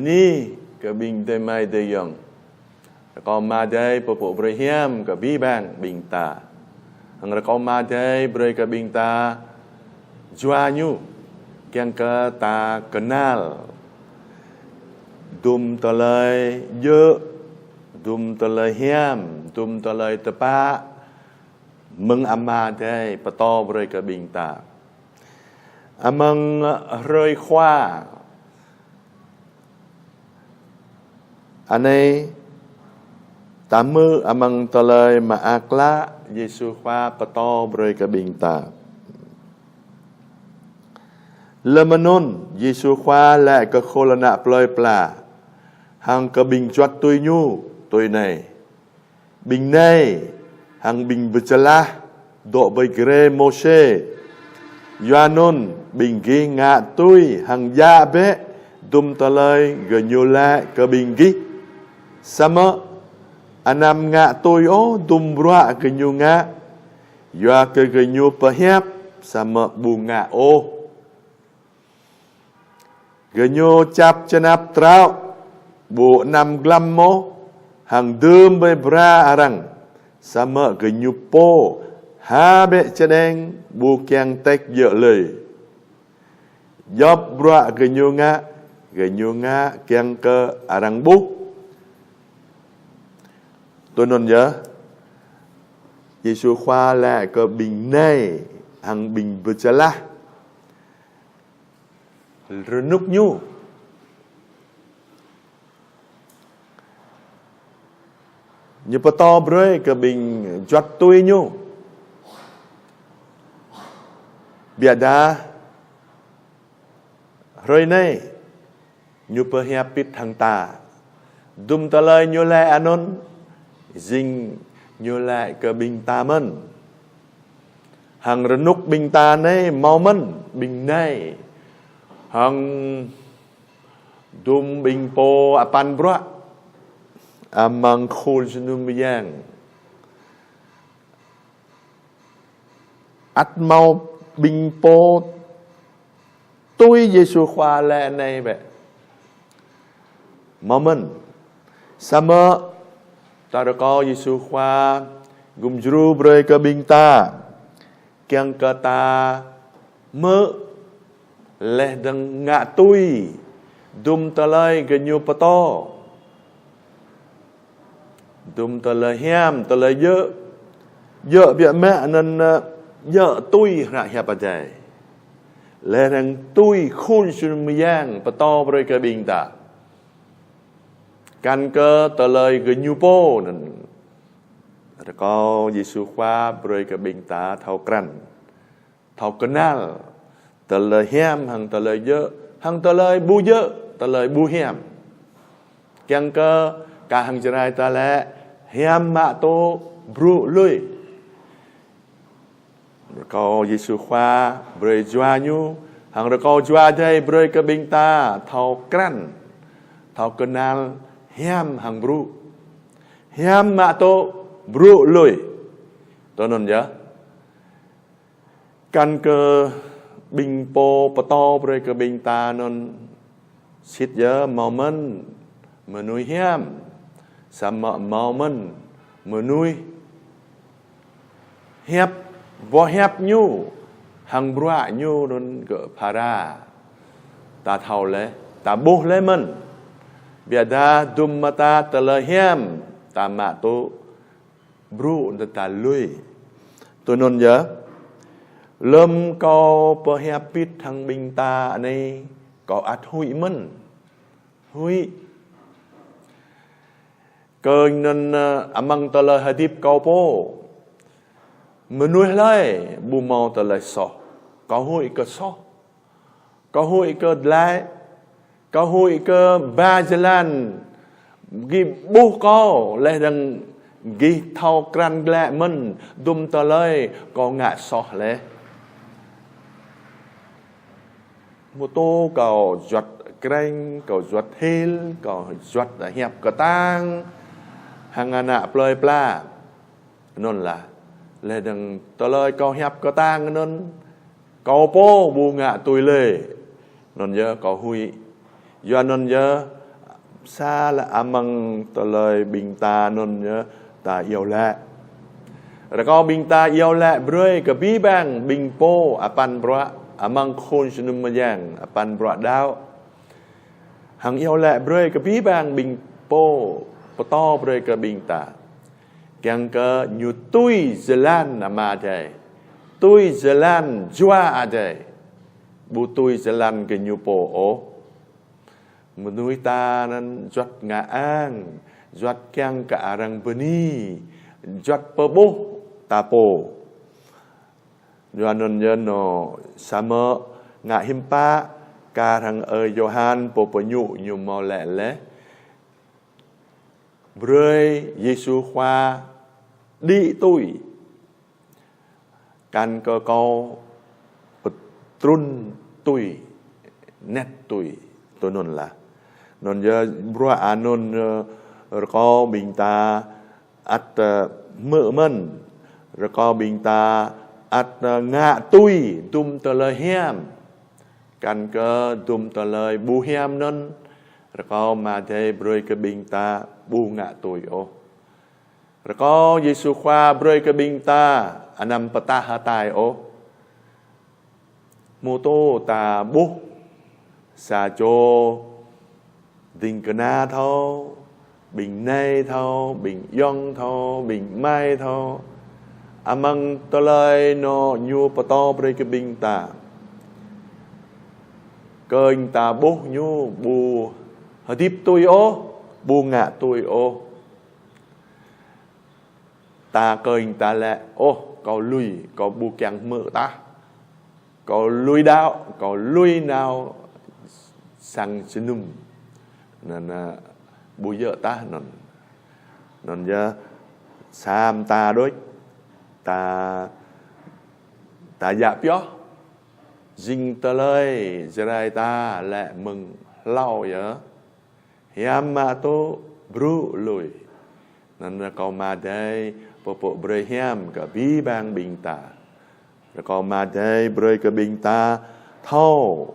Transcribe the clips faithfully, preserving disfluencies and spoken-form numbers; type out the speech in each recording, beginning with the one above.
bơni kơ ƀing adơi amai adơi ayŏng. Rơkâo Ama Adai pơpŭ brơi hiam kơ abih bang ƀing ta. Hăng rơkâo Ama Adai brơi kơ ƀing ta jua Ñu, kiăng kơ ta kơnăl dum tơlơi djơ̆, dum tơlơi hiam, dum tơlơi tơpă mơ̆ng Ama Adai pơtô brơi kơ ƀing ta. Amăng hrơi Khua anai, ta hmư̆ amăng Tơlơi Mơak Klă Yêsu Khua pơtô brơi kơ ƀing ta. Lơm anŭn, Yêsu Khua laĭ kơ khul ană plơi pla hăng kơ ƀing juăt tui Ñu tui anai: Ƀing nai hăng ƀing Bơčơlah dŏ ƀơi grê Môsê. Yua anŭn ƀing gih ngă tui hăng djă̱ bĕ dum tơlơi gơñu laĭ kơ ƀing gih. Samơ̆ anăm ngă tui ôh dum bruă gơñu ngă, yua kơ gơñu pơhiăp samơ̆ ƀu ngă ôh. Gơñu čăp čơnăp trâo, ƀu anăm glăm mơ̆, hăng dưm ƀơi bra arăng, samơ̆ gơñu pô ha ƀĕ čơđeng ƀu kiăng tĕk djơ̆ lơi. Djŏp bruă gơñu ngă, gơñu ngă kiăng kơ arăng ƀuh. Tui anŭn yơh, Yêsu Khua laĭ kơ ƀing nai hăng ƀing Bơčơlah rơnŭk Ñu. Ñu pơtô brơi kơ ƀing juăt tui Ñu. Biă dah hrơi anai, Ñu pơhiăp pit hăng ta. Dum tơlơi Ñu laĭ anŭn, jing Ñu laĭ kơ ƀing ta mơ̆n. Hăng rơnŭk ƀing ta anai hmâo mơ̆n ƀing nai hăng dum ƀing pô apăn bruă amăng khul jơnum mơyang. Ăt hmâo ƀing pô tui Yêsu Khua laĭ anai bĕ. Hmâo mơ̆n. Samơ̆ ta rơkâo Yêsu Khua gum djru brơi kơ ƀing ta, kiăng kơ ta hmư̆ laih dơ̆ng ngă tui dum tơlơi gơñu pơtô. Dum tơlơi hiam, tơlơi djơ̆. Djơ̆ biă mă anŭn, ơ, djơ̆ tui hră hiăp Adai. Laih dơ̆ng tui khul jơnum mơyang pơtô brơi kơ ƀing ta. Kăn kơ tơlơi gơñu pô anŭn. Rơkâo Yêsu Khua brơi kơ ƀing ta thâo krăn, thâo kơnăl tơlơi hiam hăng tơlơi djơ̆, hăng tơlơi ƀu djơ̆, tơlơi ƀu hiam. Kiăng kơ kah hăng Jrai ta laĭ hiam mă tŭ brŭ lui. Rơkâo Yêsu Khua brơi jua Ñu, hăng rơkâo Jua Adai brơi kơ ƀing ta thâo krăn, thâo kơnăl hiam hăng brŭ. Hiam mă tŭ brŭ lui. Tui anŭn yơh. Kăn kơ ƀing pô pơtô brơi kơ ƀing ta anŭn sĭt yơh hmâo mơ̆n mơnuih hiam, samơ̆ hmâo mơ̆n mơnuih hiăp, boh hiăp ñu hăng bruă ñu anŭn gơ̆ phara. Ta thâo laih, ta ƀuh laih mơ̆n. Biă dah dum mơta tơlơi hiam ta mă tŭ brŭ tơdah lui. Tui anŭn yơh, lơm kâo pơhiăp pit hăng ƀing ta anai, kâo ăt huĭ mơ̆n. Huĭ. Kơ anŭn, ơ, amăng tơlơi hơdip kâo pô, mơnuih hlơi ƀu hmâo tơlơi soh. Kâo huĭ kơ soh. Kâo huĭ kơ glaĭ, kâo huĭ kơ ba jơlan gih ƀuh kâo, laih dơ̆ng gih thâo krăn glaĭ mơ̆n dum tơlơi kâo ngă soh laih. Mơ̆ tŭ kâo juăt krĕng, kâo juăt hil, kâo juăt hiăp kơtang hăng ană plơi pla. Anŭn lah, laih dơ̆ng tơlơi kâo hiăp kơtang anŭn, kâo pô ƀu ngă tui lơi. Anŭn yơh kâo huĭ. Yua anŭn yơh, Sa lĕ amăng tơlơi ƀing ta anŭn yơh ta iâu laĭ. Rơkâo ƀing ta iâu laĭ brơi kơ abih bang ƀing pô apăn bruă amăng khul jơnum mơyang apăn bruă đaŏ. Hăng iâu laĭ brơi kơ abih bang ƀing pô pơtô brơi kơ ƀing ta. Kiăng kơ ñu tui jơlan Ama Adai. Tui jơlan Jua Adai. Ƀu tui jơlan kơ ñu pô ôh. Mơnuih ta anŭn juăt ngă ang, juăt kiăng kơ arăng bơni, juăt pơƀuh ta pô. Yua anŭn yơh nô samơ̆ ngă hiư̆m pă kar hăng ơi Yôhan pô pơñu ñu hmâo laĭ laih. Brơi Yêsu Khua đĭ tui. Kăn kơ kâo pơtrŭn tui, anet tui, tui anŭn lah. Anŭn yơh bruă anŭn, ơ, rơkâo ƀing ta ăt, ơ, hmư̆ mơ̆n, rơkâo ƀing ta ăt, ơ, ngă tui, dŭm tơlơi hiam. Kăn kơ dŭm tơlơi ƀu hiam anŭn, rơkâo Ama Adai brơi kơ ƀing ta ƀu ngă tui ôh. Rơkâo Yêsu Khua brơi kơ ƀing ta anăm pơtă hơtai ôh. Mơ̆ tô ta ƀuh sa čô ding kơna thâo, ƀing nai thâo, ƀing ayŏng thâo, ƀing amai thâo. Amăng tơlơi nô ñu pơtô brơi kơ ƀing ta. Kơnh ta ƀuh ñu ƀu hơdip tui ôh, ƀu ngă tui ôh. Ta kơnh ta laĭ, ôh, kâo lui, kâo ƀu kiăng hmư̆ tah. Kâo lui đaŏ, kâo lui nao sang jơnum. Anŭn, ơ, ƀu djơ̆ tah anŭn. Anŭn yơh, sa mơta đôč, ta, ta djă pioh. Jing tơlơi Jrai ta laĭ mơ̆ng hlâo yơh. Hiam mă tŭ, brŭ lui. Anŭn rơkâo Ama Adai pơpŭ brơi hiam kơ abih bang ƀing ta. Rơkâo Ama Adai brơi kơ ƀing ta thâo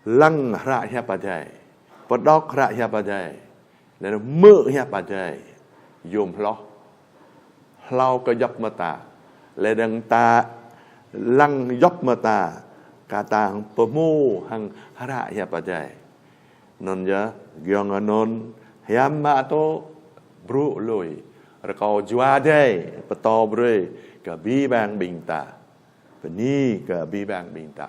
lăng hră hiăp Adai. Pơđŏk hră hiăp Adai. Laih anŭn hmư̆ hiăp Adai. Yôm hloh. Hlâo kơ djŏp mơta. Laih dơ̆ng ta lăng djŏp mơta. Kơ ta hăng pơhmu hăng hră hiăp Adai. Anŭn yơh, giŏng anŭn, hiam mă tŭ, brŭ lui. Rơkâo Jua Adai, pơtô brơi, kơ abih bang ƀing ta. Bơni kơ abih bang ƀing ta.